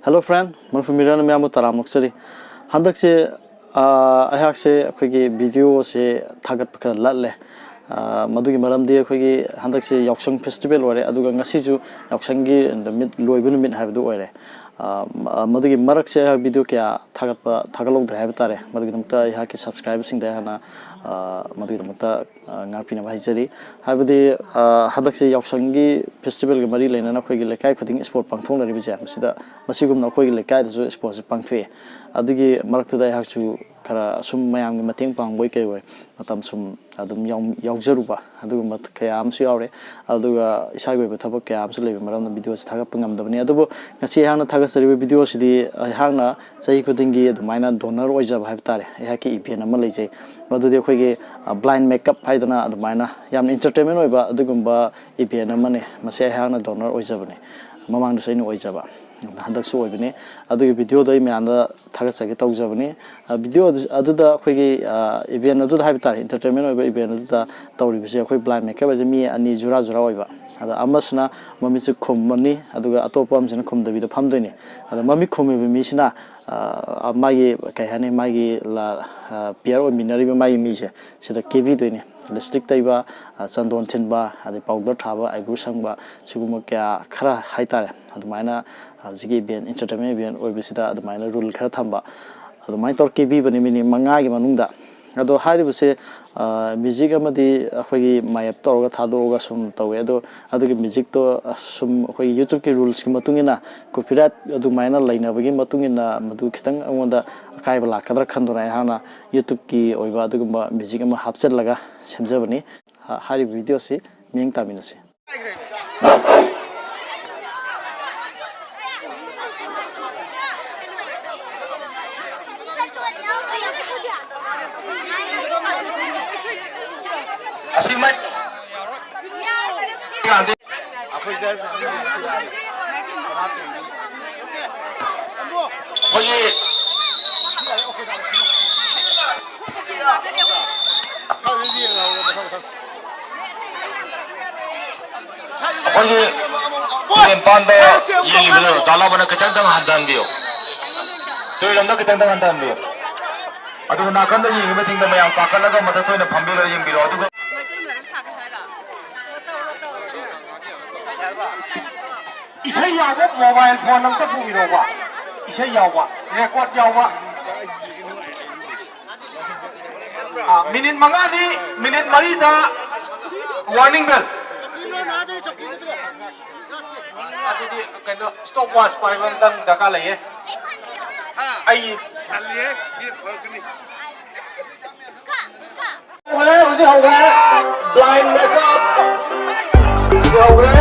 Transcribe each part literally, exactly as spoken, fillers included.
Hello friend, Manipur ꯃꯤꯔꯣꯟ ꯃꯌꯥꯝꯕꯨ ꯇꯔꯥꯝꯅ ꯑꯣꯛꯆꯔꯤ꯫ ꯍꯟꯗꯛꯁꯦ ꯑꯥ, ꯑꯩꯍꯥꯛꯁꯦ ꯑꯩꯈꯣꯏꯒꯤ ꯚꯤꯗꯤꯑꯣꯁꯦ ꯊꯥꯒꯠꯄ ꯈꯔ ꯂꯠꯂꯦ꯫ ꯑꯥ, ꯃꯗꯨꯒꯤ ꯃꯔꯝꯗꯤ ꯑꯩꯈꯣꯏꯒꯤ ꯍꯟꯗꯛꯁꯦ ꯌꯥꯎꯁꯪ ꯐꯦꯁꯇꯤꯚꯦꯜ ꯑꯣꯏꯔꯦ, ꯑꯗꯨꯒ ꯉꯁꯤꯁꯨ ꯌꯥꯎꯁꯪꯒꯤ ꯅꯨꯃꯤꯠ, ꯂꯣꯏꯕ ꯅꯨꯃꯤꯠ ꯍꯥꯏꯕꯗꯨ ꯑꯣꯏꯔꯦ꯫ ꯑꯥ, ꯃ-, ꯃꯗꯨꯒꯤ ꯃꯔꯛꯁꯦ ꯑꯩꯍꯥꯛ ꯚꯤꯗꯤꯑꯣ ꯀꯌꯥ ꯊꯥꯒꯠꯄ, ꯊꯥꯒꯠꯍꯧꯗ꯭ꯔꯦ ꯍꯥꯏꯕ ꯇꯥꯔꯦ꯫ ꯃꯗꯨꯒꯤꯗꯃꯛꯇ ꯑꯩꯍꯥꯛꯀꯤ ꯁꯕꯁꯀ꯭ꯔꯥꯏꯕꯔꯁꯤꯡꯗ ꯍꯥꯟꯅ, ꯑꯥ, ꯃꯗꯨꯒꯤꯗꯃꯛꯇ, ꯑꯥ, ꯉꯥꯛꯄꯤꯅꯕ ꯍꯥꯏꯖꯔꯤ꯫ ꯍꯥꯏꯕꯗꯤ, ꯑꯥ, ꯍꯟꯗꯛꯁꯦ ꯌꯥꯎꯁꯪꯒꯤ ꯐꯦꯁꯇꯤꯚꯦꯜꯒ ꯃꯔꯤ ꯂꯩꯅꯅ ꯑꯩꯈꯣꯏꯒꯤ ꯂꯩꯀꯥꯏ ꯈꯨꯗꯤꯡꯒꯤ ꯏꯁꯄꯣꯔꯠ ꯄꯥꯡꯊꯣꯛꯅꯔꯤꯕꯁꯦ, ꯃꯁꯤꯗ, ꯃꯁꯤꯒꯨꯝꯅ ꯑꯩꯈꯣꯏꯒꯤ ꯂꯩꯀꯥꯏꯗꯁꯨ ꯏꯁꯄꯣꯔꯠꯁꯦ ꯄꯥꯡꯊꯣꯛꯑꯦ꯫ ꯑꯗꯨꯒꯤ ꯃꯔꯛꯇꯨꯗ ꯑꯩꯍꯥꯛꯁꯨ ꯈꯔ ꯁꯨꯝ ꯃꯌꯥꯝꯒꯤ ꯃꯇꯦꯡ ꯄꯥꯡꯕꯣꯏ ꯀꯩ ꯑꯣꯏ ꯃꯇꯝ ꯁꯨꯝ ꯑꯗꯨꯝ ꯌꯥꯎ-, ꯌꯥꯎꯖꯔꯨꯕ ꯑꯗꯨꯒꯨꯝꯕ ꯀꯌꯥ ꯑꯃꯁꯨ ꯌꯥꯎꯔꯦ꯫ ꯑꯗꯨꯒ ꯏꯁꯥꯒꯤ ꯑꯣꯏꯕ ꯊꯕꯛ ꯀꯌꯥ ꯑꯃꯁꯨ ꯂꯩꯕ ꯃꯔꯝꯅ ꯚꯤꯗꯤꯑꯣꯁꯤ ꯊꯥꯒꯠꯄ ꯉꯝꯗꯕꯅꯤ꯫ ꯑꯗꯨꯕꯨ ꯉꯁꯤ ꯑꯩꯍꯥꯛꯅ ꯊꯥꯒꯠꯆꯔꯤꯕ ꯚꯤꯗꯤꯑꯣꯁꯤꯗꯤ ꯑꯩꯍꯥꯛꯅ ꯆꯍꯤ ꯈꯨꯗꯤꯡꯒꯤ ꯑꯗꯨꯃꯥꯏꯅ ꯗꯣꯅꯔ ꯑꯣꯏꯖꯕ ꯍꯥꯏꯕ ꯇꯥꯔꯦ꯫ ꯑꯩꯍꯥꯛꯀꯤ ꯏꯚꯦꯟ ꯑꯃ ꯂꯩꯖꯩ꯫ ꯃꯗꯨꯗꯤ ꯑꯩꯈꯣꯏꯒꯤ, ꯑ, ꯕ꯭ꯂꯥꯏꯟ ꯃꯦꯀꯞ ꯍꯥꯏꯗꯅ ꯑꯗꯨꯃꯥꯏꯅ ꯌꯥꯝꯅ ꯏꯟꯇꯔꯇꯦꯟꯃꯦꯟ ꯑꯣꯏꯕ ꯑꯗꯨꯒꯨꯝꯕ ꯏꯚꯦꯟ ꯑꯃꯅꯤ꯫ ꯃꯁꯤ ꯑꯩꯍꯥꯛꯅ ꯗꯣꯅꯔ ꯑꯣꯏꯖꯕꯅꯤ꯫ ꯃꯃꯥꯡꯗꯁꯨ ꯑꯩꯅ ꯑꯣꯏꯖꯕ, ꯍꯟꯗꯛꯁꯨ ꯑꯣꯏꯕꯅꯤ꯫ ꯑꯗꯨꯒꯤ ꯚꯤꯗꯤꯑꯣꯗꯣ ꯑꯩ ꯃꯌꯥꯝꯗ ꯊꯥꯒꯠꯆꯒꯦ ꯇꯧꯖꯕꯅꯤ꯫ ꯑ, ꯚꯤꯗꯤꯑꯣ ꯑꯗꯨ, ꯑꯗꯨꯗ ꯑꯩꯈꯣꯏꯒꯤ, ꯑ, ꯏꯚꯦꯟ ꯑꯗꯨꯗ ꯍꯥꯏꯕ ꯇꯥꯔꯦ, ꯏꯟꯇꯔꯇꯦꯟꯃꯦꯟ ꯑꯣꯏꯕ ꯏꯚꯦꯟ ꯑꯗꯨꯗ ꯇꯧꯔꯤꯕꯁꯦ ꯑꯩꯈꯣꯏ ꯕ꯭ꯂꯥꯏꯟ ꯃꯦꯀꯞ ꯍꯥꯏꯁꯦ ꯃꯤ ꯑꯅꯤ ꯖꯨꯔꯥ ꯖꯨꯔꯥ ꯑꯣꯏꯕ꯫ ꯑꯗ ꯑꯃꯁꯤꯅ ꯃꯃꯤꯠꯁꯦ ꯈꯨꯝꯃꯅꯤ, ꯑꯗꯨꯒ ꯑꯇꯣꯞꯄ ꯑꯃꯁꯤꯅ ꯈꯨꯝꯗꯕꯤꯗ ꯐꯝꯗꯣꯏꯅꯤ꯫ ꯑꯗ ꯃꯃꯤꯠ ꯈꯨꯝꯃꯤꯕ ꯃꯤꯁꯤꯅ, ꯑ, ꯃꯥꯒꯤ, ꯀꯩ ꯍꯥꯏꯅꯤ, ꯃꯥꯒꯤ ꯂ-, ꯑ, ꯄꯤꯌꯔ ꯑꯣꯏꯃꯤꯟꯅꯔꯤꯕ ꯃꯥꯒꯤ ꯃꯤꯁꯦ ꯁꯤꯗ ꯀꯦꯕꯤꯗꯣꯏꯅꯤ꯫ ꯂꯤꯞꯁꯇꯤꯛ ꯇꯩꯕ, ꯑ, ꯆꯟꯗꯣꯟ ꯊꯤꯟꯕ, ꯑꯗꯩ ꯄꯥꯎꯗꯔ ꯊꯥꯕ, ꯑꯥꯏꯕ꯭ꯔꯣ ꯁꯪꯕ, ꯁꯤꯒꯨꯝꯕ ꯀꯌꯥ ꯈꯔ ꯍꯥꯏꯇꯥꯔꯦ꯫ ꯑꯗꯨꯃꯥꯏꯅ ꯍꯧꯖꯤꯛꯀꯤ ꯏꯚꯦꯟ, ꯏꯟꯇꯔꯇꯦꯟꯃꯦꯟ ꯏꯚꯦꯟ ꯑꯣꯏꯕꯁꯤꯗ ꯑꯗꯨꯃꯥꯏꯅ ꯔꯨꯜ ꯈꯔ ꯊꯝꯕ, ꯑꯗꯨꯃꯥꯏꯅ ꯇꯧꯔ ꯀꯦꯕꯤꯕꯅꯤ ꯃꯤꯅꯤꯠ ꯃꯉꯥꯒꯤ ꯃꯅꯨꯡꯗ꯫ ꯑꯗꯣ ꯍꯥꯏꯔꯤꯕꯁꯦ, ꯑ, ꯃ꯭ꯌꯨꯖꯤꯛ ꯑꯃꯗꯤ ꯑꯩꯈꯣꯏꯒꯤ ꯃꯥꯌꯦꯞ ꯇꯧꯔꯒ ꯊꯥꯗꯣꯛꯑꯒ ꯁꯨꯝ ꯇꯧꯋꯦ꯫ ꯑꯗꯣ ꯑꯗꯨꯒꯤ ꯃ꯭ꯌꯨꯖꯤꯛꯇꯣ, ꯑ, ꯁꯨꯝ ꯑꯩꯈꯣꯏꯒꯤ ꯌꯨꯇ꯭ꯌꯨꯕꯀꯤ ꯔꯨꯜꯁꯀꯤ ꯃꯇꯨꯡ ꯏꯟꯅ, ꯀꯣꯄꯤꯔꯥꯏꯠ ꯑꯗꯨꯃꯥꯏꯅ ꯂꯩꯅꯕꯒꯤ ꯃꯇꯨꯡ ꯏꯟꯅ ꯃꯗꯨ ꯈꯤꯇꯪ ꯑꯩꯉꯣꯟꯗ ꯑꯀꯥꯏꯕ ꯂꯥꯛꯀꯗ꯭ꯔꯥ ꯈꯟꯗꯨꯅ ꯑꯩꯍꯥꯛꯅ ꯌꯨꯇ꯭ꯌꯨꯕꯀꯤ ꯑꯣꯏꯕ ꯑꯗꯨꯒꯨꯝꯕ ꯃ꯭ꯌꯨꯖꯤꯛ ꯑꯃ ꯍꯥꯞꯆꯤꯜꯂꯒ ꯁꯦꯝꯖꯕꯅꯤ꯫ ꯍꯥ-, ꯍꯥꯏꯔꯤꯕ ꯚꯤꯗꯤꯑꯣꯁꯤ ꯃꯤꯠꯌꯦꯡ ꯇꯥꯃꯤꯟꯅꯁꯤ꯫ ꯑꯁꯤ ꯃꯥꯏ ꯑꯩꯈꯣꯏꯒꯤ ꯑꯩꯈꯣꯏꯒꯤ ꯇꯨꯔꯦꯟ ꯄꯥꯟꯗ ꯌꯦꯡꯂꯤꯕꯗꯣ ꯗꯥ ꯂꯥꯎꯕꯅ ꯈꯤꯇꯪꯗꯪ ꯍꯟꯊꯍꯟꯕꯤꯌꯨ꯫ ꯇꯨꯔꯦꯜꯂꯣꯝꯗ ꯈꯤꯇꯪꯗꯪ ꯍꯟꯊꯍꯟꯕꯤꯌꯨ꯫ ꯑꯗꯨꯒ ꯅꯥꯀꯟꯗ ꯌꯦꯡꯉꯤꯕꯁꯤꯡꯗꯣ ꯃꯌꯥꯝ ꯀꯥꯈꯠꯂꯒ ꯃꯊꯛꯇ ꯑꯣꯏꯅ ꯐꯝꯕꯤꯔꯣ, ꯌꯦꯡꯕꯤꯔꯣ꯫ ꯑꯗꯨꯒ ꯏꯁꯩ ꯌꯥꯎꯕ ꯃꯣꯕꯥꯏꯜ ꯐꯣꯟ ꯑꯝꯇ ꯄꯨꯕꯤꯔꯣꯕ꯫ ꯏꯁꯩ ꯌꯥꯎꯕ, ꯔꯦꯀꯣꯔꯗ ꯌꯥꯎꯕ꯫ ꯑꯥ, ꯃꯤꯅꯤꯠ ꯃꯉꯥꯗꯤ, ꯃꯤꯅꯤꯠ ꯃꯔꯤꯗ ꯋꯥꯔꯅꯤꯡ ꯕꯦꯜ꯫ ꯑꯗꯨꯗꯤ ꯀꯩꯅꯣ, ꯁ꯭ꯇꯣꯞ ꯋꯥꯆ ꯄꯥꯏꯕ ꯑꯝꯇꯪ ꯗꯔꯀꯥꯔ ꯂꯩꯌꯦ꯫ ꯑꯩ ꯍꯧꯔꯦ, ꯍꯧꯖꯤꯛ ꯍꯧꯔꯦ꯫ ꯕ꯭ꯂꯥꯏꯟ ꯃꯦꯀꯞ ꯍꯧꯖꯤꯛ ꯍꯧꯔꯦ꯫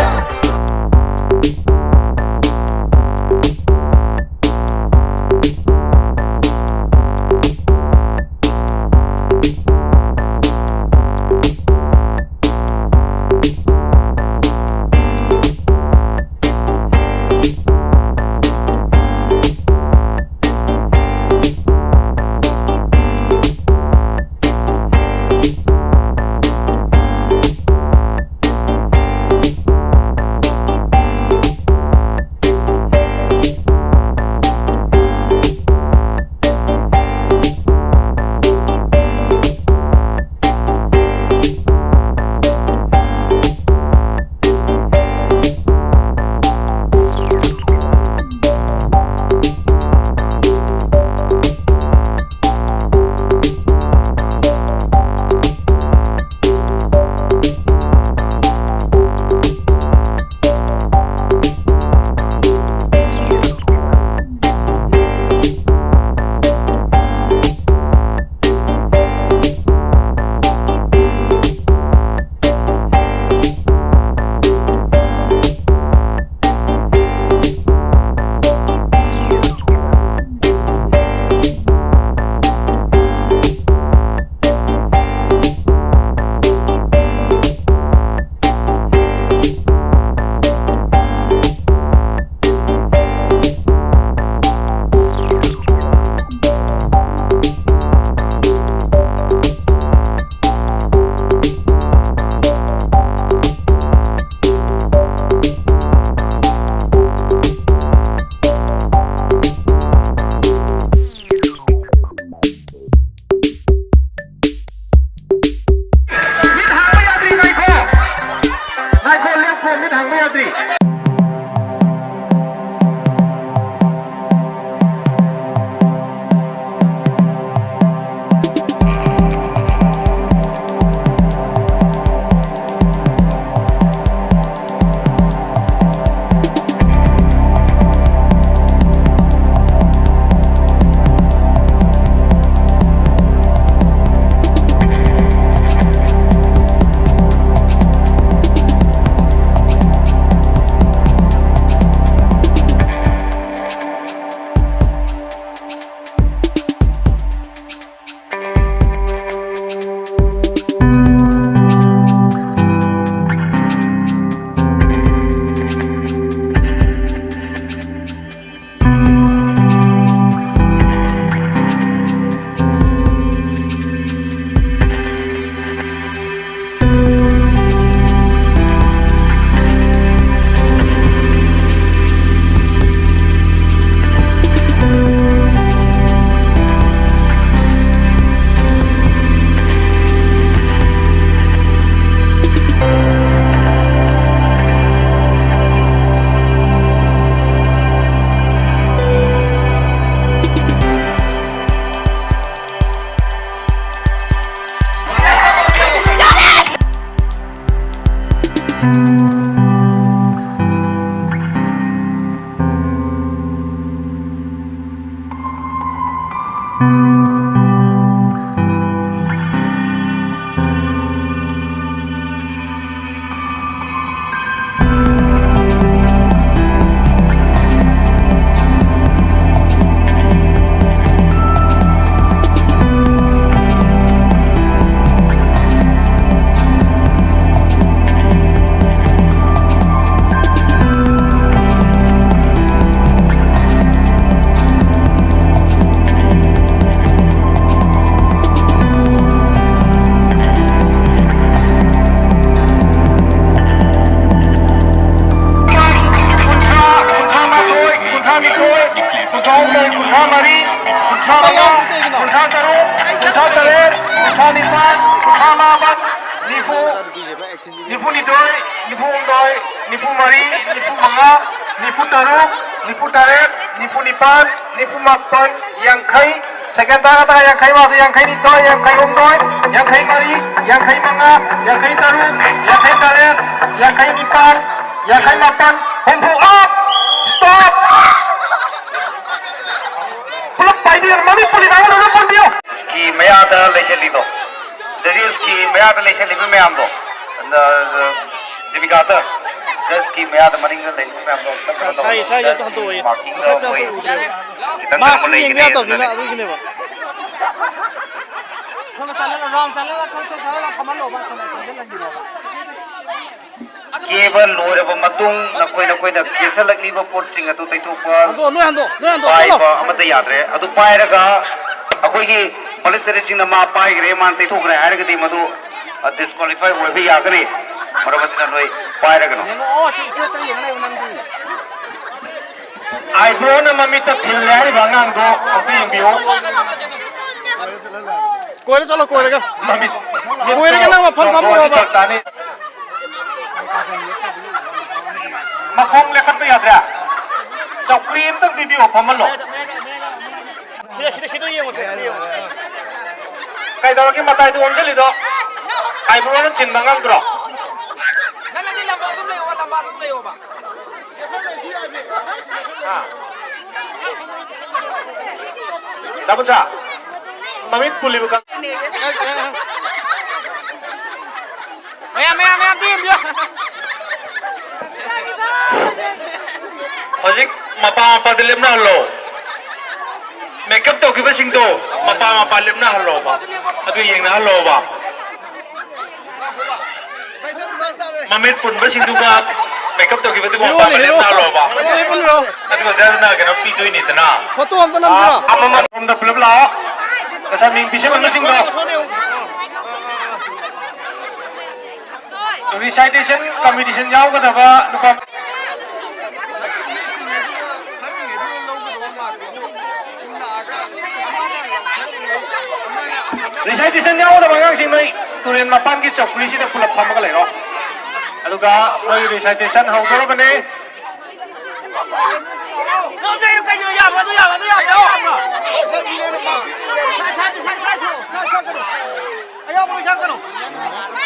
ꯀꯨꯟꯊ꯭ꯔꯥ, ꯀꯨꯟꯊ꯭ꯔꯥ ꯃꯥꯊꯣꯏ, ꯀꯨꯟꯊ꯭ꯔꯥ ꯅꯤꯊꯣꯏ, ꯀꯨꯟꯊ꯭ꯔꯥ ꯍꯨꯝꯗꯣꯏ, ꯀꯨꯟꯊ꯭ꯔꯥ ꯃꯔꯤ, ꯀꯨꯟꯊ꯭ꯥ ꯃꯉꯥ, ꯀꯨꯟꯊ꯭ꯥ ꯇꯔꯨꯛ, ꯀꯨꯟꯊ꯭ꯥ ꯇꯔꯦꯠ, ꯀꯨꯟꯊ꯭ꯥ ꯅꯤꯄꯥꯟ, ꯀꯨꯟꯊ꯭ꯥ ꯃꯥꯄꯟ, ꯅꯤꯐꯨ, ꯅꯤꯐꯨ ꯅꯤꯊꯣꯏ, ꯅꯤꯐꯨ ꯍꯨꯝꯗꯣꯏ, ꯅꯤꯐꯨ ꯃꯔꯤ, ꯅꯤꯐꯨ ꯃꯉꯥ, ꯅꯤꯐꯨ ꯇꯔꯨꯛ, ꯅꯤꯐꯨ ꯇꯔꯦꯠ, ꯅꯤꯐꯨ ꯅꯤꯄꯥꯟ, ꯅꯤꯐꯨ ꯃꯥꯄꯟ, ꯌꯥꯡꯈꯩ꯫ ꯁꯦꯀꯦꯟ ꯇꯔꯥ ꯇꯔꯥ, ꯌꯥꯡꯈꯩ ꯃꯥꯊꯣꯏ, ꯌꯥꯡꯈꯩ ꯅꯤꯊꯣꯏ, ꯌꯥꯡꯈꯩ ꯍꯨꯝꯗꯣꯏ, ꯌꯥꯡꯈꯩ ꯃꯔꯤ, ꯌꯥꯡꯈꯩ ꯃꯉꯥ, ꯌꯥꯡꯈꯩ ꯇꯔꯨꯛ, ꯌꯥꯡꯈꯩ ꯇꯔꯦꯠ, ꯌꯥꯡꯈꯩ ꯅꯤꯄꯥꯟ, ꯌꯥꯡꯈꯩ ꯃꯥꯄꯟ, ꯍꯨꯝꯐꯨ꯫ ꯑꯞ! ꯁ꯭ꯇꯣꯞ! ꯄꯨꯂꯞ ꯄꯥꯏꯕꯤꯌꯨ, ꯃꯅꯤꯄꯨꯔꯤ ꯉꯥꯛꯇ ꯄꯨꯟꯕꯤꯌꯨ꯫ ꯀꯤ ꯃꯌꯥꯗ ꯂꯩꯁꯤꯜꯂꯤꯗꯣ, ꯖꯖꯦꯁꯀꯤ ꯃꯌꯥꯗ ꯂꯩꯁꯤꯜꯂꯤꯕ ꯃꯌꯥꯝꯗꯣ, ꯑ, ꯖꯤꯃꯤꯀꯥꯗ, ꯖꯖꯀꯤ ꯃꯌꯥꯗ ꯃꯅꯤꯡꯗ ꯂꯩꯔꯤꯕ ꯃꯌꯥꯝꯗꯣ ꯑꯝꯇ ꯀꯩꯅꯣ ꯁꯥꯏ, ꯇꯧꯍꯜꯂꯣ꯫ ꯁꯥꯏ, ꯑꯝꯇ ꯖꯖꯀꯤ ꯍꯟꯗꯣꯛꯑꯣꯌꯦ꯫ ꯃꯥꯔꯀꯤꯡꯗ ꯃꯊꯛꯇ ꯑꯝꯇ ꯃꯣꯏ ꯎꯗ꯭ꯔꯦꯕ꯫ ꯈꯤꯇꯪ ꯃꯥꯔꯛꯁꯤ ꯀꯩꯅꯣꯝꯃ ꯌꯦꯡꯕ ꯂꯩꯈꯤꯗꯦ ꯌꯥꯗꯕꯅꯤꯅ ꯑꯗꯨꯅꯅꯦ꯫ ꯑꯗꯨꯒꯤꯅꯦꯕ꯫ ꯁꯣꯝꯗ ꯆꯠꯍꯜꯂꯣ, ꯔꯥꯎꯟ ꯆꯠꯍꯜꯂꯣ, ꯁꯣꯝꯗ ꯆꯠꯍꯜꯂꯣ, ꯐꯝꯍꯜꯂꯣꯕ, ꯁꯣꯝꯗ ꯆꯪꯁꯤꯜꯍꯟꯕꯤꯔꯣꯕ꯫ ꯀꯦꯕ ꯂꯣꯏꯔꯕ ꯃꯇꯨꯡ ꯅꯈꯣꯏ ꯅꯈꯣꯏꯅ ꯀꯦꯁꯜꯂꯛꯂꯤꯕ ꯄꯣꯠꯁꯤꯡ ꯑꯗꯨ ꯇꯩꯊꯣꯛꯄ ꯍꯟꯗꯣꯛꯑꯣ, ꯅꯣꯏ ꯍꯟꯗꯣꯛꯑꯣ, ꯅꯣꯏ ꯍꯟꯗꯣꯛꯑꯣ, ꯆꯠꯂꯣ꯫ ꯄꯥꯏꯕ ꯑꯃꯠꯇ ꯌꯥꯗ꯭ꯔꯦ꯫ ꯑꯗꯨ ꯄꯥꯏꯔꯒ ꯑꯩꯈꯣꯏꯒꯤ ꯚꯣꯂꯟꯇꯤꯌꯔꯁꯤꯡꯅ ꯃꯥ ꯄꯥꯏꯈ꯭ꯔꯦ, ꯃꯥꯅ ꯇꯩꯊꯣꯛꯈ꯭ꯔꯦ ꯍꯥꯏꯔꯒꯗꯤ ꯃꯗꯨ, ꯑ, ꯗꯤꯁꯀ꯭ꯋꯥꯂꯤꯐꯥꯏ ꯑꯣꯏꯕ ꯌꯥꯒꯅꯤ꯫ ꯃꯔꯝ ꯑꯁꯤꯅ ꯅꯣꯏ ꯄꯥꯏꯔꯒꯅꯨ꯫ ꯌꯦꯡꯉꯛꯑꯣ, ꯁꯤ ꯏꯁꯇꯦꯖꯇ ꯌꯦꯡꯉ ꯂꯩꯌꯣ ꯅꯪꯗꯤ꯫ ꯑꯥꯏꯕ꯭ꯔꯣꯅ ꯃꯃꯤꯠꯇ ꯊꯤꯜꯂꯦ ꯍꯥꯏꯔꯤꯕ ꯑꯉꯥꯡꯗꯣ ꯑꯝꯇ ꯌꯦꯡꯕꯤꯌꯨ꯫ ꯀꯣꯏꯔ ꯆꯠꯂꯣ, ꯀꯣꯏꯔꯒ꯫ ꯃꯃꯤꯠ, ꯀꯣꯏꯔꯒ ꯅꯪ ꯃꯐꯝ ꯐꯝꯃꯨꯔꯣꯕ꯫ ꯐꯔꯛ ꯇꯥꯅꯤ꯫ ꯃꯈꯣꯡ ꯂꯦꯞꯈꯠꯄ ꯌꯥꯗ꯭ꯔꯦ꯫ ꯆꯧꯀ꯭ꯔꯤ ꯑꯝꯇꯪ ꯄꯤꯕꯤꯌꯣ, ꯐꯝꯍꯜꯂꯣ꯫ ꯁꯤꯗ, ꯁꯤꯗ, ꯁꯤꯗ ꯌꯦꯡꯉꯨꯁꯦ, ꯁꯤꯗ ꯌꯦꯡꯉꯨ꯫ ꯀꯩꯗꯧꯔꯒꯦ ꯃꯇꯥꯏꯗ ꯑꯣꯟꯁꯤꯜꯂꯤꯗꯣ? ꯑꯥꯏꯕ꯭ꯔꯣꯅ ꯊꯤꯟꯕ ꯉꯝꯗ꯭ꯔꯣ? ꯗꯥ ꯕꯨꯆꯥ, ꯃꯃꯤꯠ ꯄꯨꯜꯂꯤꯕ ꯀ- ꯃꯌꯥꯝ, ꯃꯌꯥꯝ, ꯃꯌꯥꯝ, ꯇꯦꯝꯕꯤꯌꯨ꯫ ꯍꯧꯖꯤꯛ ꯃꯄꯥ ꯃꯄꯥꯗ ꯂꯦꯞꯅꯍꯜꯂꯣ꯫ ꯃꯦꯀꯞ ꯇꯧꯈꯤꯕꯁꯤꯡꯗꯣ ꯃꯄꯥ ꯃꯄꯥ ꯂꯦꯞꯅꯍꯜꯂꯣꯕ꯫ ꯑꯗꯨ ꯌꯦꯡꯅꯍꯜꯂꯣꯕ꯫ ꯃꯃꯤꯠ ꯄꯨꯟꯕꯁꯤꯡꯗꯨꯒ ꯃꯦꯀꯞ ꯇꯧꯈꯤꯕꯗꯨꯒ ꯃꯄꯥ ꯃꯄꯥ ꯂꯦꯞꯅꯍꯜꯂꯣꯕ꯫ ꯑꯗꯨꯒ ꯖꯖꯅ ꯀꯩꯅꯣ ꯄꯤꯗꯣꯏꯅꯤꯗꯅ꯫ ꯐꯣꯇꯣ ꯑꯝꯇ ꯅꯝꯁꯤꯔꯣ? ꯑꯃꯃꯝ ꯁꯣꯝꯗ ꯄꯨꯂꯞ ꯂꯥꯛꯑꯣ꯫ ꯉꯁꯥꯏ ꯃꯤꯡ ꯄꯤꯁꯤꯟꯕꯁꯤꯡꯗꯣ꯫ Recitation competition ꯌꯥꯎꯒꯗꯕ ꯅꯨꯄꯥ꯫ Recitation ꯌꯥꯎꯒꯗꯕ ꯑꯉꯥꯡꯁꯤꯡ ꯅꯣꯏ ꯇꯨꯔꯦꯜ ꯃꯄꯥꯟꯒꯤ ꯆꯧꯀ꯭ꯔꯤꯁꯤꯗ ꯄꯨꯂꯞ ꯐꯝꯃꯒ ꯂꯩꯔꯣ꯫ ꯑꯗꯨꯒ ꯃꯣꯏ recitation ꯍꯧꯗꯣꯔꯕꯅꯤ꯫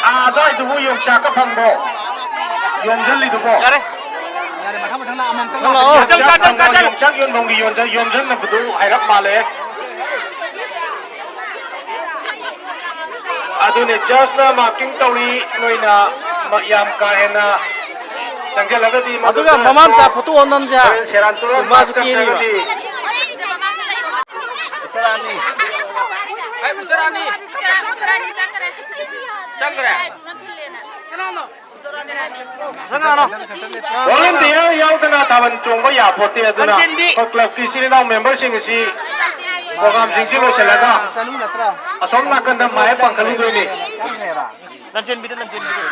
ꯑꯥ, ꯑꯗꯨꯋꯥꯏꯗꯨꯕꯨ ꯌꯣꯡꯆꯥꯛꯀ ꯐꯪꯕ꯭ꯔꯣ? ꯌꯣꯝꯁꯤꯜꯂꯤꯗꯨꯕꯣ? ꯌꯥꯔꯦ꯫ ꯌꯥꯔꯦ, ꯃꯊꯪ ꯃꯊꯪ ꯂꯥꯛꯑꯣ, ꯑꯃꯃꯝꯇꯪ ꯊꯣꯛꯂꯛꯑꯣ꯫ ꯂꯥꯛꯑꯣ꯫ ꯀꯥꯖꯜ, ꯀꯥꯖꯜ, ꯀꯥꯖꯜ꯫ ꯌꯣꯡꯆꯥꯛ ꯌꯣꯟꯐꯝꯒꯤ ꯌꯣꯟꯖ-, ꯌꯣꯝꯁꯤꯟꯅꯕꯗꯨ ꯍꯥꯏꯔꯞ ꯃꯥꯜꯂꯦ꯫ ꯑꯗꯨꯅꯦ, judgeꯅ marking ꯇꯧꯔꯤ, ꯅꯣꯏꯅ ꯃ-, ꯌꯥꯝ ꯀꯥ ꯍꯦꯟꯅ ꯆꯪꯁꯤꯜꯂꯒꯗꯤ ꯑꯗꯨꯒ ꯃꯗꯨꯗ ꯃꯃꯥ ꯃꯆꯥ ꯄꯣꯠꯇꯨ ꯑꯣꯟꯅꯝꯁꯦ ꯍꯥꯏ꯫ ꯍꯣꯔꯦꯟ ꯁꯦꯔꯥꯟ ꯇꯨꯔꯥꯟ ꯃꯥꯁꯨ ꯀꯦꯔꯤꯕ꯫ ꯆꯠꯈ꯭ꯔꯒꯗꯤ꯫ ꯎꯠꯇꯔꯥꯅꯤ꯫ ꯍꯥꯏ, ꯎꯠꯇꯔꯥꯅꯤ꯫ ꯆꯪꯈ꯭ꯔꯦ꯫ ꯀꯅꯥꯅꯣ? Volunteer ꯌꯥꯎꯗꯅ ꯊꯥꯕꯜ ꯆꯣꯡꯕ ꯌꯥꯄꯣꯠꯇꯦ, ꯑꯗꯨꯅ ꯂꯟꯆꯦꯟꯕꯤ꯫ ꯑꯩꯈꯣꯏ clubꯀꯤ ꯏꯆꯤꯜ ꯏꯅꯥꯎ memberꯁꯤꯡ ꯑꯁꯤ programꯁꯤꯡꯁꯤ ꯂꯣꯏꯁꯤꯜꯂꯒ ꯆꯅꯨ ꯅꯠꯇ꯭ꯔꯣ? ꯑꯁꯣꯝ ꯅꯥꯀꯟꯗ ꯃꯥꯏ ꯄꯥꯡꯈꯠꯂꯨꯗꯣꯏꯅꯤ꯫ ꯂꯟꯆꯦꯟꯕꯤꯗ, ꯂꯟꯆꯦꯟꯕꯤꯗ꯫